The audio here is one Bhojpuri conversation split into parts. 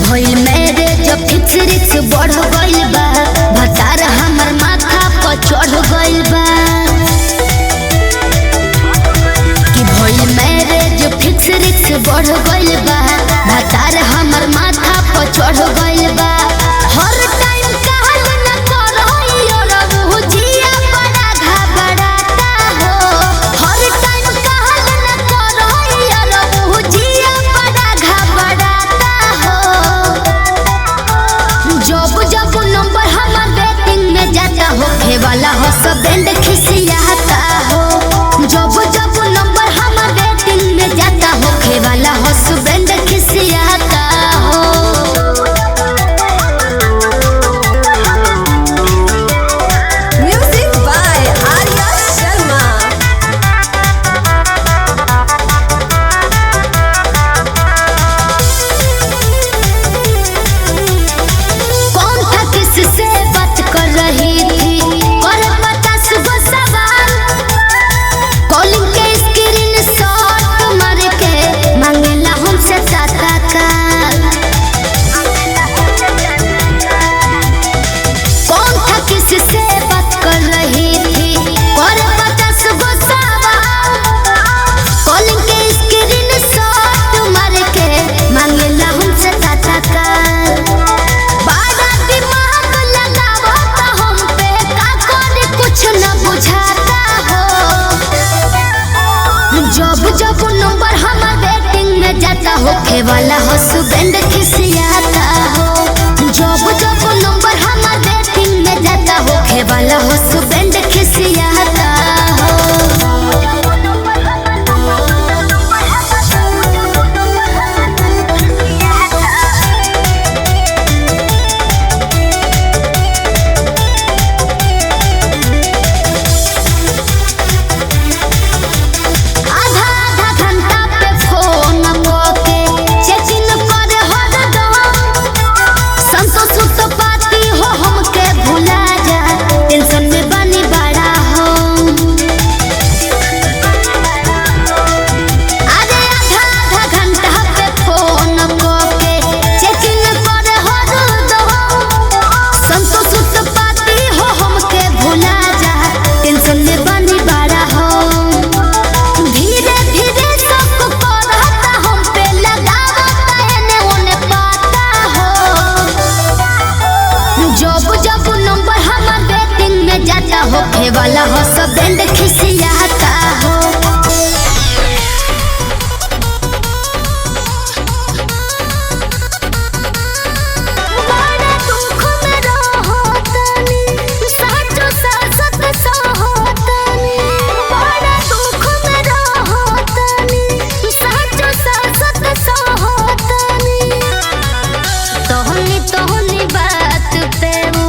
भइल मैरिज फिक्स रिक्स बढ़ गइल बा, भतार हमर माथा पर चढ़ गइल बा। कि भइल मैरिज फिक्स रिक्स बढ़ गइल बा, भतार हमर माथा पर चढ़ गइल बा। हर टाइम कहल न करई और जिया बड़ा घबराता हो। हर टाइम कहल न करई और जिया बड़ा घबराता हो। जब जब नंबर हमार वेटिंग में जाता होखे वाला हो सब बैंड खिसियाता हो। जब जब नंबर हमार वेटिंग में जाता होखे वाला हो सब बैंड खिसियाता हो। Music by Arya Sharma. कौन था किससे बात कर रही थी, कर पता सुबह सवाल। कॉलिंग के स्क्रीन शॉट मार के मांगेला हमसे ताता का। कौन था किससे बात कर रही थी, कर पता सुबह सवाल। कॉलिंग के स्क्रीन शॉट मार के मांगेला हमसे ताता का। बड़ा दिमाग लगावता हम पे, का करे कुछ न बुझाता हो। जब जब नंबर हमार वेटिंग में जाता होखे वाला हो सुबेंड खिसियाता हो। जब जब नंबर हमार वेटिंग में जाता होखे वाला हो सुबेंड खिसियाता हो। आधा आधा घंटा पे फोन करके चेकिंग करे हरदम। संतोष उत्पाती हो हमके भुला जा, टेंशन में बनी बड़ा हो। अरे आधा आधा घंटा पे फोन करके चेकिंग करे हरदम। संतोष उत्पाती हो हमके भुला जा, टेंशन में बनी बड़ा हो। धीरे धीरे सब करता हम पे लगावता एने ओने पाता हो। जब जब नंबर हमार वेटिंग में जाता होखे वाला हो सब बैंड खिसियाता हो। बड़ा दुख में रहतनी, साचो सासत सहतनी। बड़ा दुख में रहतनी, साचो सासत सहतनी। तोहनी तोहनी बात पे ऊ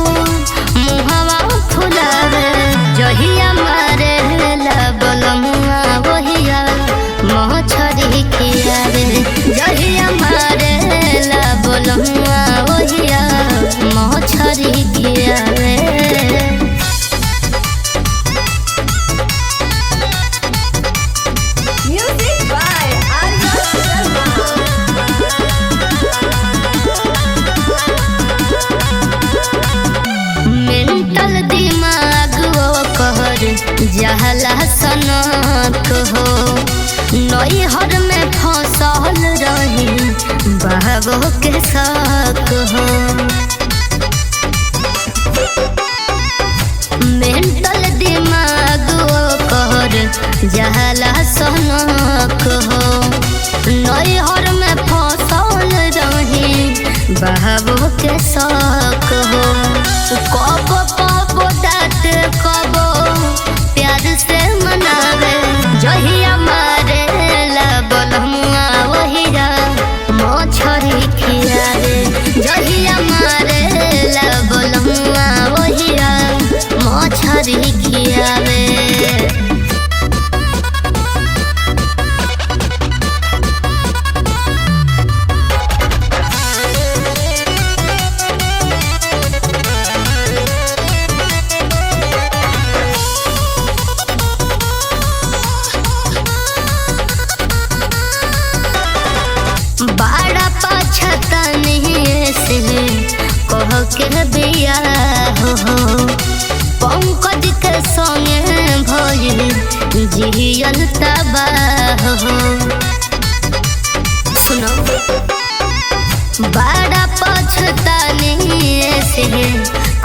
मुहवा फुलावे, जहिया मारे बलमुआ वहिया मोछरी खियावे। जहिया मारे बलमुआ वहिया मोछरी खियावे। Music by Arya Sharma. Mental दिमाग वो कहर जहला सनक हो। नैहर में फसल रही बहबो के शक हो। मेंटल दिमाग वो कहर जहला सनक हो। नैहर में फसल रही बहबो के शक हो। कबो कबो डांट कबो प्यार से मनावे, जहिया मारे बलमुआ वहिया मोछरी खियावे। जहिया मारे बलमुआ वहिया मोछरी खियावे। Music कह के बियाह हो। पंकज के संगे भइल जियल तबाह हो। सुनो, बड़ा पछतानी से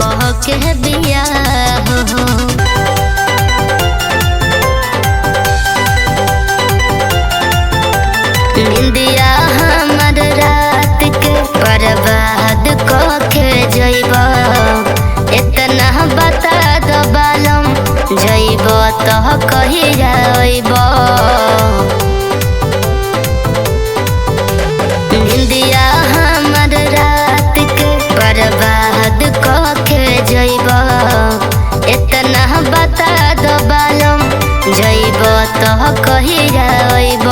कह के बियाह हो। निंदिया हमर रात के बर्बाद कके जइब, इतना बता दो बालम, जइब तो कहिया अइब। निंदिया हमर रात के बर्बाद कके जइब, इतना बता दो बालम, जइब तो कहिया अइब।